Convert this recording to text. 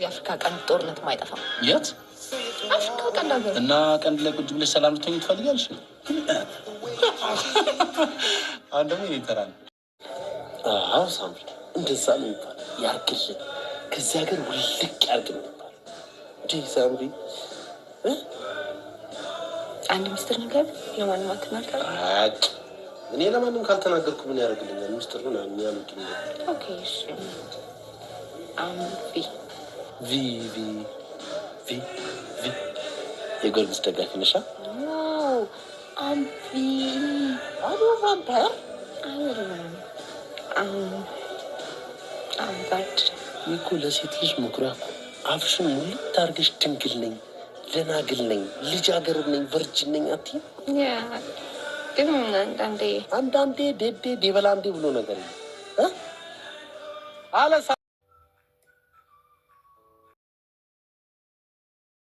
የአፍሪካ ቀንድ ጦርነት ማይጠፋም። የት? አፍሪካ ቀንድ ሀገር። እና ቀንድ ላይ ቁጭ ብለሽ ሰላም ልትሆኝ ትፈልጊያለሽ? አሁን ደግሞ የኔ ተራ ነው። አዎ ሳምሪ፣ እንደዛ ነው የሚባለው። ያርግልን፣ ከዚህ ሀገር ውልቅ ያርግ ነው የሚባለው። እንዲህ ሳምሪ። አንድ ሚስጥር ነገር ለማንም አትናገር። አጭ፣ እኔ ለማንም ካልተናገርኩ ምን ያደርግልኛል? ሚስጥር ምናምን ያሉት። Okay፣ እሺ። I'm V። V V V V፣ የጊዮርጊስ ደጋፊ ነሻ? No, I'm V። አሎ ቫምፓየር። አይደለም። I'm virgin። ይህ እኮ ለሴት ልጅ መኩሪያ እኮ። አፍሽን ሙልት አድርገሽ ድንግል ነኝ፣ ደናግል ነኝ፣ ልጃገረድ ነኝ፣ virgin ነኝ አትይም? Yeah፣ ግን አንዳንዴ አንዳንዴ ዴዴ ዴበላንዴ ብሎ ነገር የለም እ? አለ።